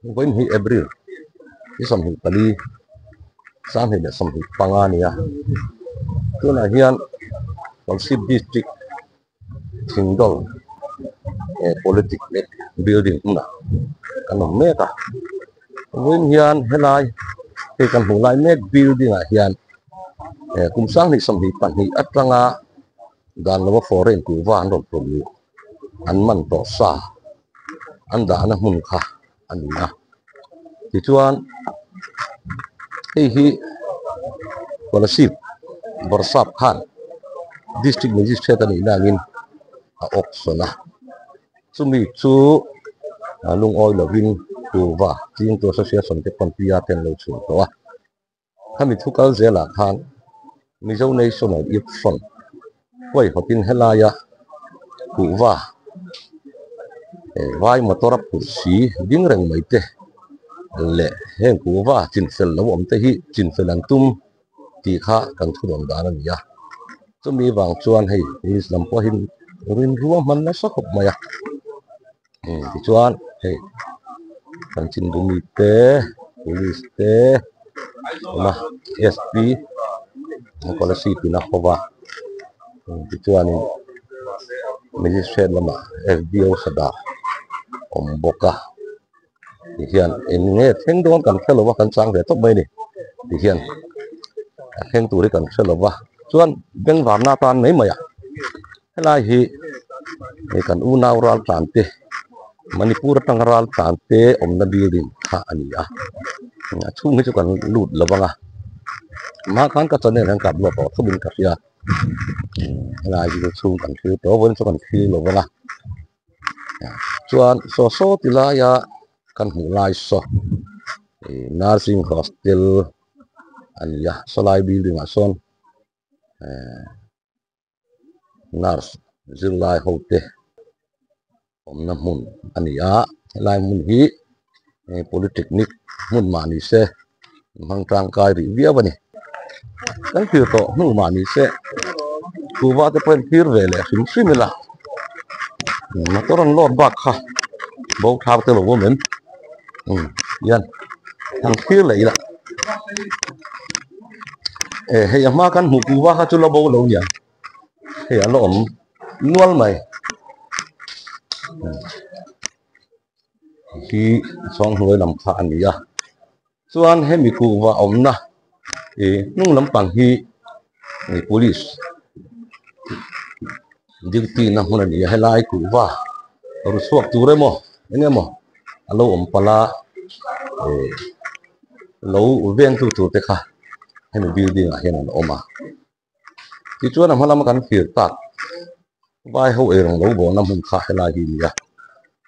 Vawiin hi April ni 24 2025 a ni a, tunah hian Kolasib District Thingdawl Polytechnic building hmunah kan awm mek a, vawiin hian helai hei kan hmuh lai mek building ah hian kum 2022 atanga dan lova foreign kuhva an rawn phurh luh an man tawh sa an dahna hmun kha a ni a tichuan hei hi Kolasib Bawrhsap khan District Magistrate a nih na angin a auction a chumi chu lungawi lovin kuhva chingtu association te pawn P R te an lo chhuah tawh a. Khami thu kal zelah khan Mizo National Youth Front huaihawtin helaia kuhva vai motor a phurh si ding reng mai te leh heng kuhva chinfel lo awm te hi chinfel an tum tih kha kan thudawn dan a ni a. Chumi vang chuan hei police lam pawhin rinrua hman nasa khawp mai a. Tichuan hei chanchinbu mite police te awm a sp Kolasib in a hawp a tichuanin magistrate lamah sdo sadah awm bawk a tihian eng nge thleng dawn kan hre lo va kan chang ve tawp mai a ni tihian a thleng tur hi kan hre lo va chuan bengvarna atan mai mai ah. Helai hi hei kan unau ral tlan te Manipur atanga ral tlan te awmna building kha a ni a a chhung hi chu kan lut lo vang a hma khan ka channel hian ka upload tawh thupin ka hria helai hi chu chhung kan thlir tawh vawiin chu kan thlir lo vang a chuan saw saw ti laia kan hmuh lai saw ih nursing hostel a ni a sawlai building ah sawn eh. Nurse zirlai ho te awmna hmun a ni a helai hmun hi polytechnic hmun mah ni se hmang tangkai rih viau a ni kan thlir tawh hnu mah ni se kuhva te pawh in thlir ve leh hrim hrim ila motor an load bak kha bo thar te lo awm em hian han thlir leh ila. Eh hei a hma kan hmuh kuhva kha chu la bo lo nia hei a la awm nual mai hi chhawng hnuai lam kha a ni a chuan hemi kuhva awmna ih hnung lampang hi ih police duty na hmun a ni a helai kuhva ru chhuak tur emaw eng emaw a lo awm palh a ih lo vengtu tur te kha hemi building ah hian an awm a tichuan a hma lama kan thlir tak vai ho eirawng lo bawhna hmun kha helai hi a ni a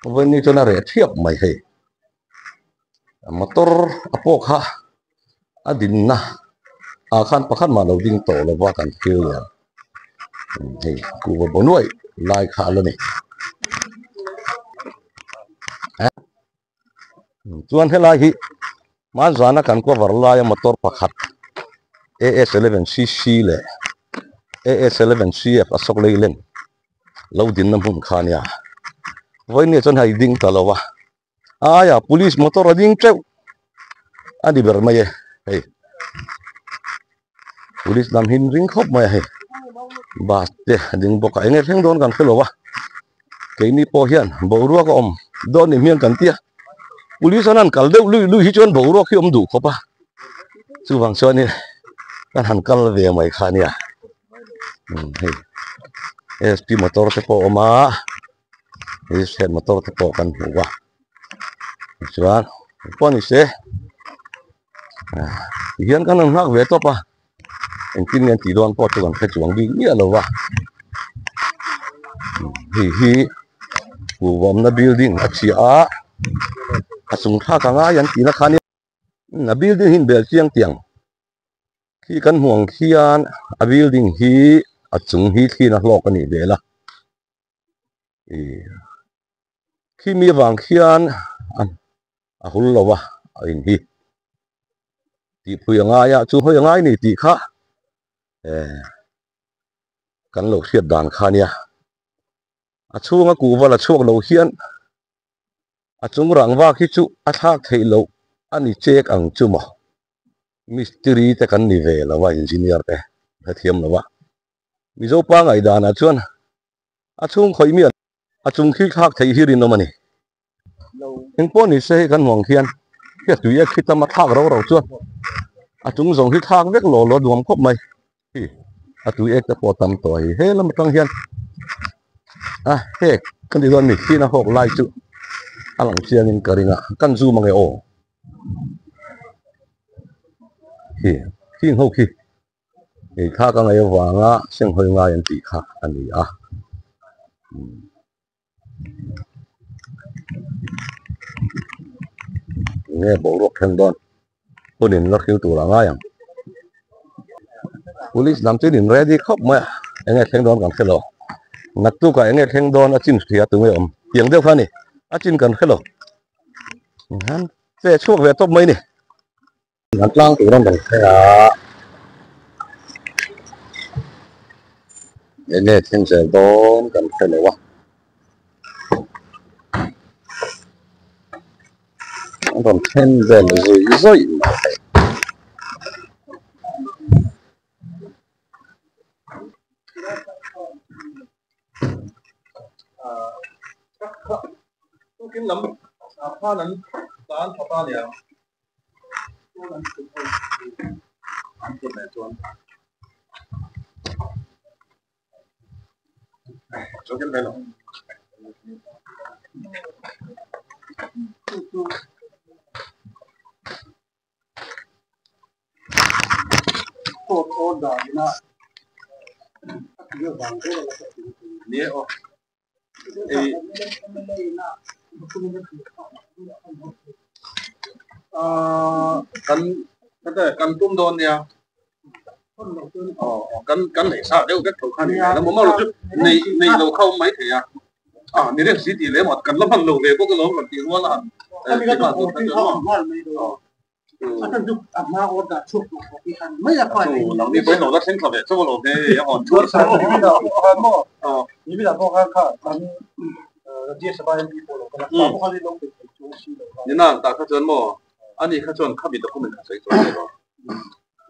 vawiin chuan a reh thiap mai hei motor a pawh kha a dinna ah khan pakhat mah lo ding tawh lova kan thlir lian hei kuhva baw nuaih lai kha a la ni. Chuan helai hi hmanzana kan cover laia motor pakhat AS11CC leh AS11CF Ashok Leyland lo dinna hmun kha a nia. Vawiin chuan hei ding ta lo a, a aiah police motor a ding teuh a ni ber mai e hei. Police lam hi an ring khawp mai a hei bus te a ding bawk a eng nge thleng dawn kan hre lo a keini pawh hian boruak a awm dawn ni hmiang kan ti a police an han kal deuh lui lui hi chuan boruak hi a awm duh khawp a chuvang chuanin kan han kal ve mai kha a nia hei sp motor te pawh a awm a hei motor te pawh kan hmu a tichuan engpawh ni se. Tihian kan han nghak ve tawp a engtin nge an tih dawn pawh chu kan hre chuang bik miah lo va hei hi kuhvawmna building a chhia a a chung thlak a ngai an tihna kha nia a building hi inbel chiang tiang khi kan hmuh ang khian a building hi a chung hi thliin a hlawk a nih hmel a ih khimi avang khian a hul lo a a in hi tih phui a ngai a chu hawi a ngai ni tih kha eh kan lo hriat dan kha nia a chhunga kuhva la chhuak lo hian. A chung rangva khi chu a thlak theih loh a ni chek ang chu maw? Mistiri te kan ni ve lo a, engineer te hrethiam lo a. Mizo pa ngaihdanah chuan a chhung khawih miah a chung khi thlak theih hi rinawm a ni. Engpawh ni se hei kan hmuh ang khian khi a tui a khi tam a thlak ro ro chuan a chung zawng hi thlak vek law law duam khawp mai. Hi a tui ek te pawh a tam tawh a hi he lam atang hian a hek kan tih dawn mi thihna hawk lai chu a lang chiang in ka ring a kan zoom ange aw hi hing ho khi ei thlak a ngaih avanga senghawi ngai an tih kha a ni a. Nge boruak thleng dawn hun in la hril tur a ngai ang police lam chu in ready khawp mai a enge thleng dawn kan hrelo naktuk ah enge thleng dawn a chin hria tunge awm tiang deuh kha a ni a chin kan hrelo han che chhuak ve tawp mai a ni. An tlang tur an rawn thleng a, enge thleng zel dawn kan hre lo a. An rawn thleng vel zui zawih mai hei. Kan tum dawn nia kan kan nei sa deuh vek tho kha ni mai maw chu nei nei lo kha awm mai thei a a ni reng si tih leh maw kan la hman lo ve bawk alawm rawn tih rual a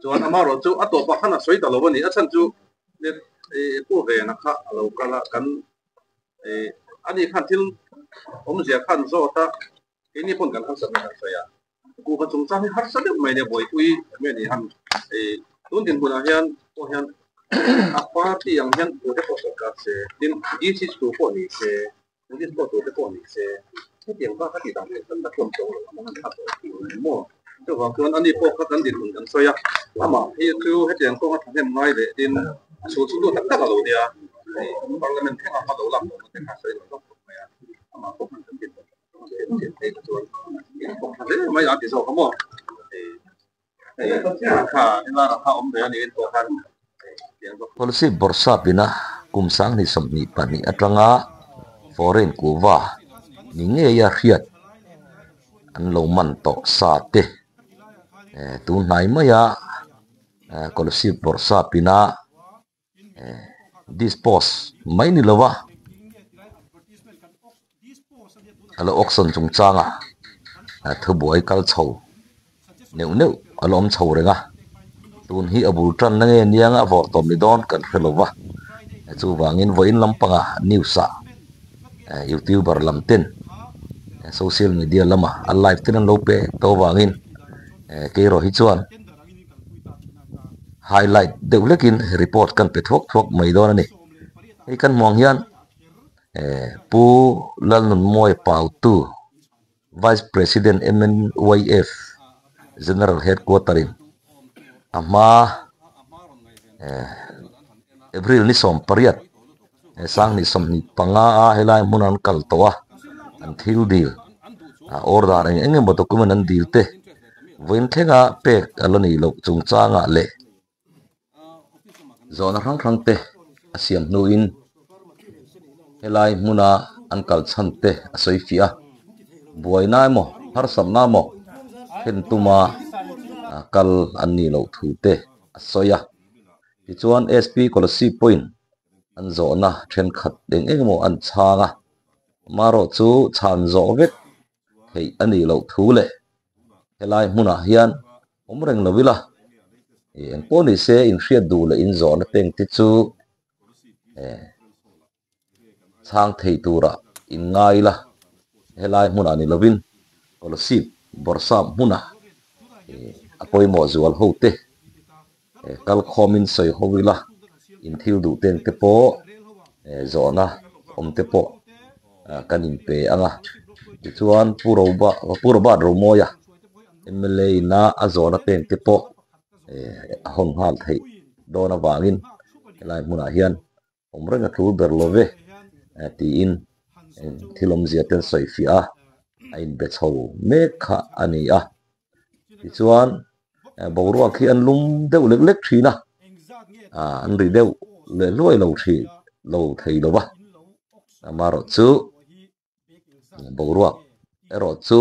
Chuan amaherawhchu a tawpah khan a sawi ta lo a ni. A chhan chu pu Vena kha a lo kal a, kan ani khan thil awmzia khan zawt a. Keini pawn kan harsatna kan sawi a, kuhva chungchang hi harsa deuh mai nia buaipui eng nge ni han tun dinhmunah hian pawh hian a party ang hian tute pawh sawrkar se tin DC tu pawh ni se police pawh tute pawh ni se hetiang bak a tih dan theih kan la tlawm tawh lo ang a tawh tih maw chuvang chuan ani pawh kha kan dinhmun kan sawi a amah hi chu hetiang kawnga thahnem ngai leh tin a chhul chu tak tak a lo nia parliament thlengah hma lo lak tawhna te kha sawi lo hlawk khawp mai a amah pawh khan kan dinhmun Policy bawrhsapina kum 2022 atanga foreign kuhva ni ngeia hriat an lo man tawh sa te tun hnai maia policy bawrhsapina Dispose mai ni lova a lo auction chungchanga thubuai kal chho neuh neuh a lo awm chho reng a, tun hi a bul tanna nge nianga a vawrh tawp ni dawn kan hre lova, chuvangin vawiin lampanga news ah youtuber lam ten social media lama a live ten an lo pe tawh avangin keiraw hi chuan. Highlight deuh hlekin report kan pe thuak thuak mai dawn a ni. Hei kan hmuh ang hian eh Pu Lalnunmawia Pautu Vice President MNYF General Headquarter in a hma eh April ni 18 eh 2025 a helai hmun an kal tawh a an thil dil a order eng eng emaw document an dil te Vawiin thlenga pek a la nih loh chungchangah leh zawhna hrang hrang te a siam hnuin helai hmuna an kal chhan te a sawi fiah a, buaina emaw harsatna emaw thlen tuma kal an nih loh thu te a sawi a. Tichuan SP Kolasib pawhin an zawhna thenkhat eng eng emaw an chhang a, amaherawhchu chhan zawh vek. theih a nih loh thu leh helai hmunah hian awm reng lo ila engpawh ni se inhriat duh leh inzawhna teng te chu chhang thei tura inngai ila helai hmunah ni lovin Kolasib Bawrhsap hmuna a pawimawh zual ho te kalkhawmin sawi ho ila inthil duh teng te pawh zawhna awm te pawh kan inpe ang a tichuan Pu Roba Pu Robert Romawia mla ina a zawhna teng te pawh a hawn nghal theih dawn avangin helai hmunah hian awm reng a tul ber lo ve tiin thil awmzia te an sawi fiah a, a inbe chho mek kha a ni a. Tichuan boruak hi an lum deuh lek lek thin a, an ri deuh leh hluai lo thin lo thei lo va, amaherawh chu boruak erawh chu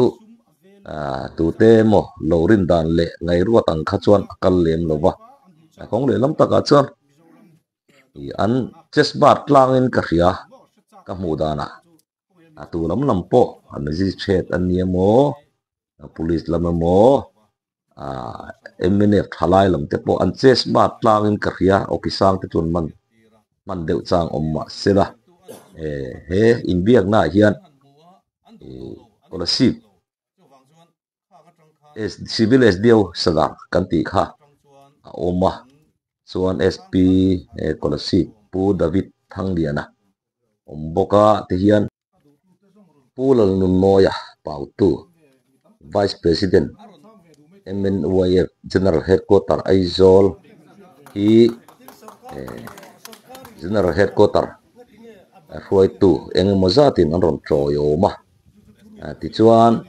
tute emaw lo rin dan leh ngaihruat ang kha chuan a kal lem lo va, a kawng lehlam takah chuan an chest bar tlangin ka hria ka hmuh danah a tu lam lam pawh a magistrate an ni emaw police lam emaw ah mnf thalai lam te pawh an chest bar tlangin ka hria awki sang te chuan man hman deuh chang awm mah sela he inbiakna ah hian ih Kolasib Civil SDO Sadar kan tih kha a awm a chuan SP Kolasib Pu David Thangliana awm bawk a tihian Pu Lalnunmawia Pautu Vice President MNYF General Headquarter Aizawl hi General Headquarter hruaitu eng emaw zatin an rawn tawiawm a. Tichuan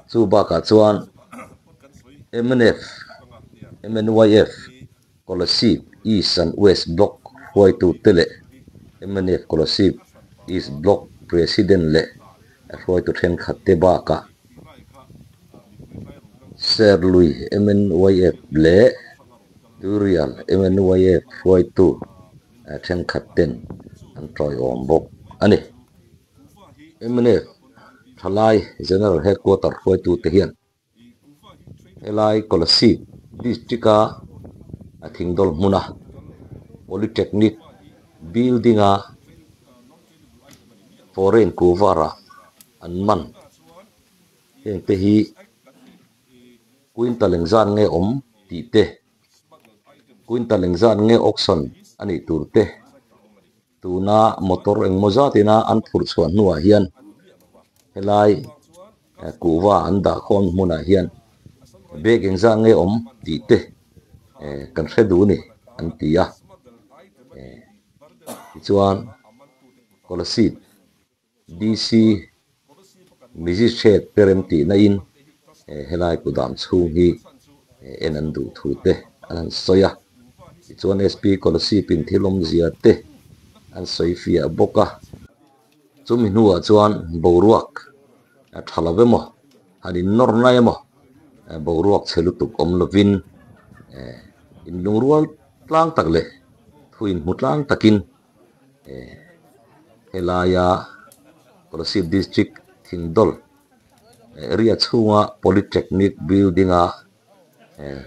chu bakah chuan mnf MNYF Kolasib East and West Block hruaitute leh mnf Kolasib East Block President leh hruaitu thenkhatte bakah Serlui MNYF leh Turial MNYF hruaitu thenkhatten an tawiawm bawk a ni. Mnf thalai General Headquarter hruaitute hian helai Kolasib District-a a thingdawl hmuna Polytechnic Building-a foreign kuvar-a an man hengte hi quintal engzat nge awm tih te, quintal engzat nge auction a nih tur te, Tuna motor engmaw zatina an phurh chhuah hnuah hian helai kuhva an dah khawm hmunah hian bag engzat nge awm tih te kan hre duh a ni an ti a. Tichuan Kolasib DC Magistrate te remtihna in helai kudam chhung hi en an duh thu te an han sawi a, tichuan SP Kolasib in thil awmzia te an sawi fiah bawk a, chumi hnuah chuan boruak tha lo emaw han innawr na emaw boruak chhe lutuk awm lovin inlungrual tlang tak leh thu inhmu tlang takin Helaia Kolasib District Thingdawl area chhunga Polytechnic building a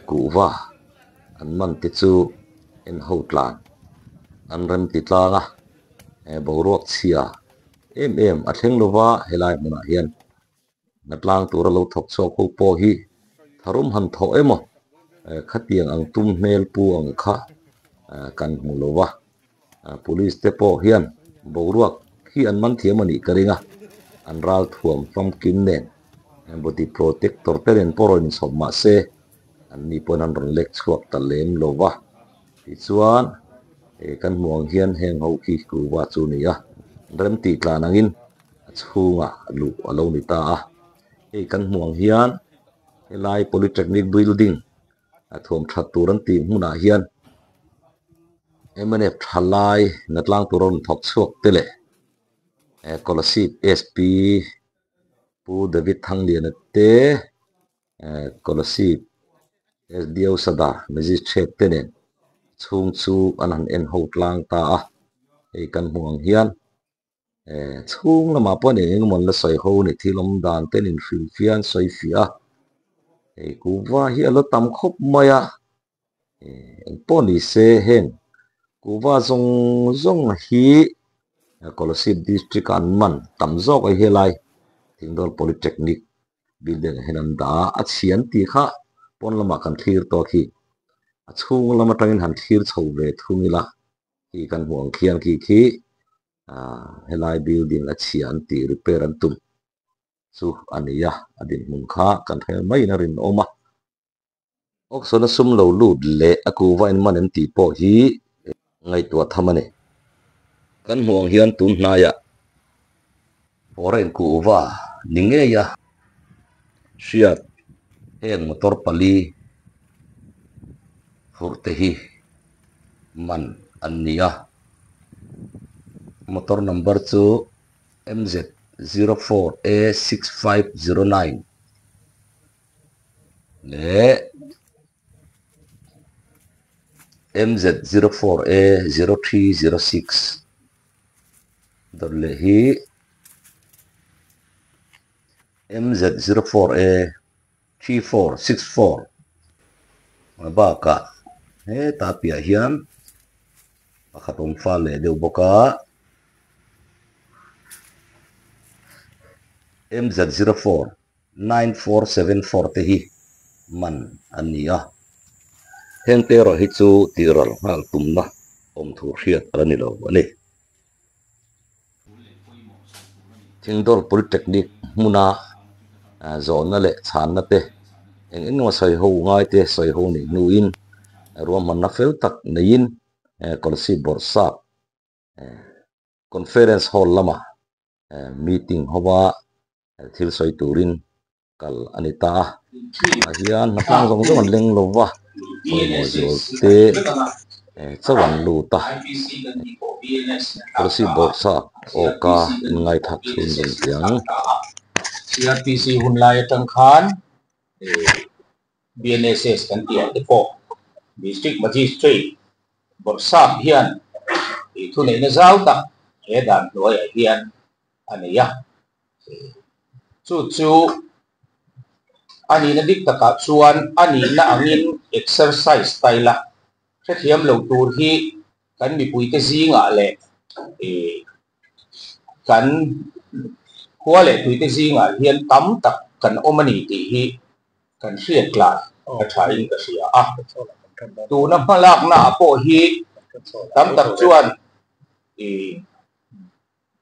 kuhva an man te chu en ho tlan an rem ti tlang a, boruak chhia em em a thleng lova helai hmunah hian hna tlang tura lo thawk chhuak ho pawh hi tharum han thawh emaw khatiang ang tum hmel pu ang kha kan hmu lo va, police te pawh hian boruak hi an man thiam a nih ka ring a, an ral thuam famkim nen body protector te nen pawh rawn inchhawp mah se an ni pawn an rawn lek chhuak ta lem lo va, tichuan kan hmuh ang hian heng ho khi kuhva chu a ni a, rem tih tlan angin. a chhungah luh a lo ni ta a, hei kan hmuh ang hian helai polytechnic building a thuam that tur an tih hmunah hian mnf thalai natlang tur a rawn thawk chhuak te leh Kolasib SP Pu David Thangliana te Kolasib SDO Sadar Magistrate te nen chhung chu an han en ho tlang ta a, hei kan hmuh ang hian. Chhung lamah pawh eng eng emaw an la sawi ho ni thil awm dan te an inhrilhfiah an sawi fiah a, hei kuhva hi a la tam khawp mai a, eng pawh ni se heng kuhva zawng zawng hi Kolasib district ah an man tam zawk a helai Thingdawl Polytechnic building ah hian an dah a, a chhia an tih kha pawn lamah kan thlir tawk hi a chhung lam atangin han thlir chho ve thung ila. Khi kan hmuh ang khian khi khi ah helai building a chhia an tih repair an tum chu a ni a, a dinhmun kha kan hre maiin a rinawm a. Auction a sum lo lut leh a kuva in man em tih pawh hi ngaihtuah tham a ni. Kan hmuh ang hian tun hnaiah foreign kuva ni ngei a hriat heng motor pali phurh te hi man an ni a, motor number chu MZ 04 A 6509 leh MZ 04 A 0306 dawt leh hi MZ 04 A 3464 a bakah hetah piah hian pakhat awm fal leh deuh bawk a MZ 04 9474 te hi man an ni a, heng te erawh hi chu tihral nghal tumna awm thu hriat a la ni lo a ni. Thingdawl Polytechnic hmuna zawhna leh chhanna te eng eng emaw sawi ho ngai te sawi ho nih hnuin ruahmanna fel tak neiin Kolasib Bawrhsap Conference Hall lama meeting hova thil sawi turin kal a ni ta a tah hian hnatlang zawng zawng an leng lo va pawimawh zual te chauh an lut a Kolasib Bawrhsap awka inngaithak chhun zawng chiang. CRPC hun lai atang khan BNSS kan tih ah te pawh District Magistrate Bawrhsap hian thuneihna zau tak he dan hnuaiah hian a nei a. Chu chu a nihna dik takah chuan a nihna angin exercise ta ila hrethiam lo tur hi kan mipuite zingah leh kan khua leh tuite zingah hian tam tak kan awm a ni tih hi kan hriat tlai a thain ka hria a. Tuna hmalakna ah pawh hi tam tak chuan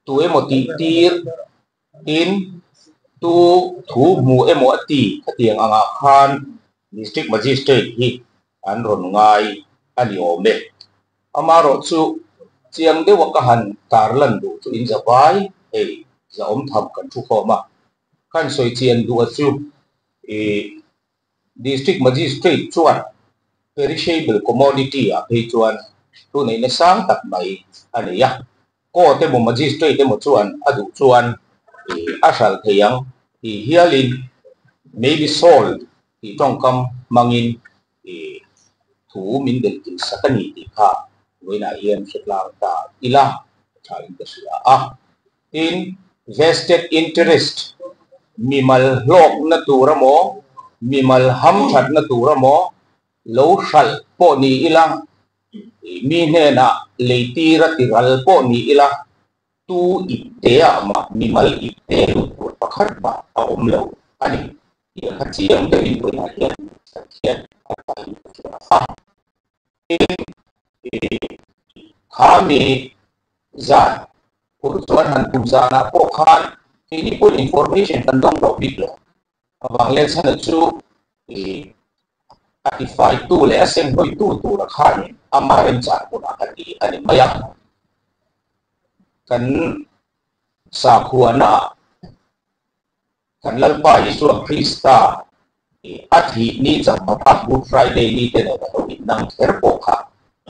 Tu emaw tih tir tin tu thu hmu emaw a ti khatiang angah khan District Magistrate hi an rawn ngai a ni awm e. Amaherawh chu chiang deuha ka han tarlan duh chu in zavai hei zahawm tham kan thu khawm a, khan sawi chian duh a chu ih District Magistrate chuan perishable commodity ah phei chuan thuneihna sang tak mai a nei a. Court emaw Magistrate emaw chuan a duh chuan a hralh thei ang tih hialin may be sold tih tawngkam hmangin thu min belh tir sak a ni tih kha vawiinah hian hre tlang ta ila thain ka hria a. Tin, vested interest, mimal hlawkna tur emaw, mimal hamthatna tur emaw lo hralh pawh ni ila, mi hnenah leitir a tiral pawh ni ila, tu ipte ah mah mimal ipte lut tur pakhat mah a awm lo a ni tih a kha chiang deuhin vawiinah hian kan hriat a thain ka hria a. Tin, kha mi Zan, phur chuan han tum zanah pawh khan keini pawhin information kan dawng tawh bik lo. Avang leh chhana chu a tifaitu leh a senghawitu tura khanin ama remchang hunah ka ti a ni mai a. Kan sakhuanaah kan Lalpa Isua Krista a thih ni changpapa Good Friday ni te nen a lo innang kher pawh kha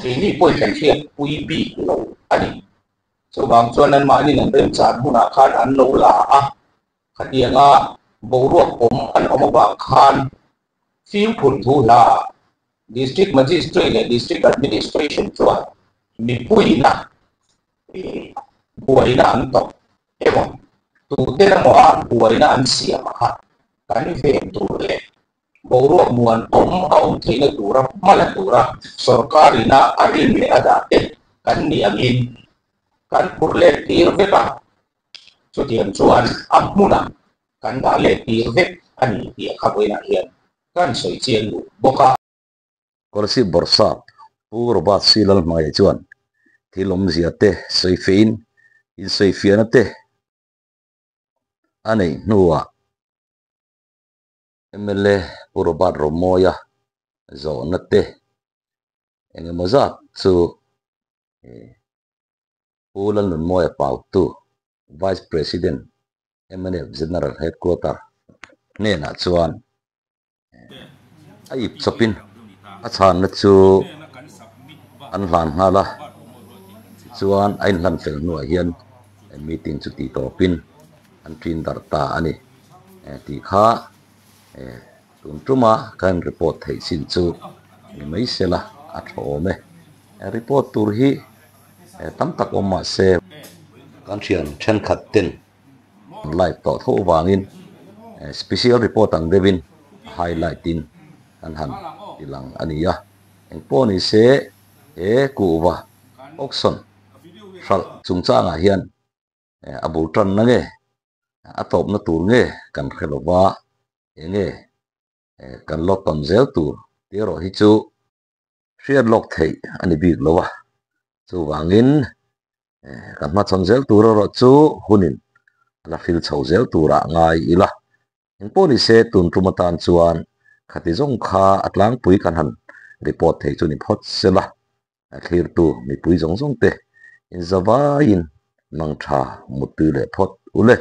keini pawhin kan hriatpui bik lo a ni. Chuvang chuan anmahnin an remchan hunah khan an lo la a, khatianga boruak awm an awm avang khan fimkhur thu hla District Magistrate leh District Administration chuan mipuiina buaina an tawp. emaw tute emaw a buaina an siam a kha kan ven tur leh boruak muan awm a awm theihna tura hma la tura sorkar ina a rin leh a dah te kan nih angin kan phurh let tir vek a, chutiang chuan a hmunah kan dah let tir vek a ni tih a kha vawiinah hian kan sawi chiang duh bawk a. Kolasib Bawrhsap Pu Robert C. Lalhmaia chuan thil awmzia te sawi fehin insawifiahna te a neih hnuah mla Pu Robert Romawia zawhna te eng emaw zat chu Pu Lalnunmawia Pautu Vice President mnf General Headquarter hnenah chuan A ip chawpin a chhanna chu an hlan nghal a, tichuan a inhlan fel hnuah hian meeting chu tih tawpin an ṭin darh ta a ni tih kha tun tuma kan report theih chin chu ni mai sela a tha awm e. Report tur hi tam tak awm mah se kan thian thenkhat ten Live tawh tho vangin special report ang deuhin highlight in kan han ti lang a ni a. Engpawh ni se he kuhva auction hralh chungchangah hian a bul tanna nge a tawpna tur nge kan hre lova enge kan lo tawn zel tur tih erawh hi chu hriat lawk theih a ni bik lo a, chuvangin kan hmachhawn zel tur erawh chu hunin a la hril chho zel turah ngai ila. Engpawh ni se tun tum atan chuan khati zawng kha a tlangpui kan han report thei chu ni phawt sela, a thlirtu mipui zawng zawng te inzavaiin mangtha muttui leh phawt ule.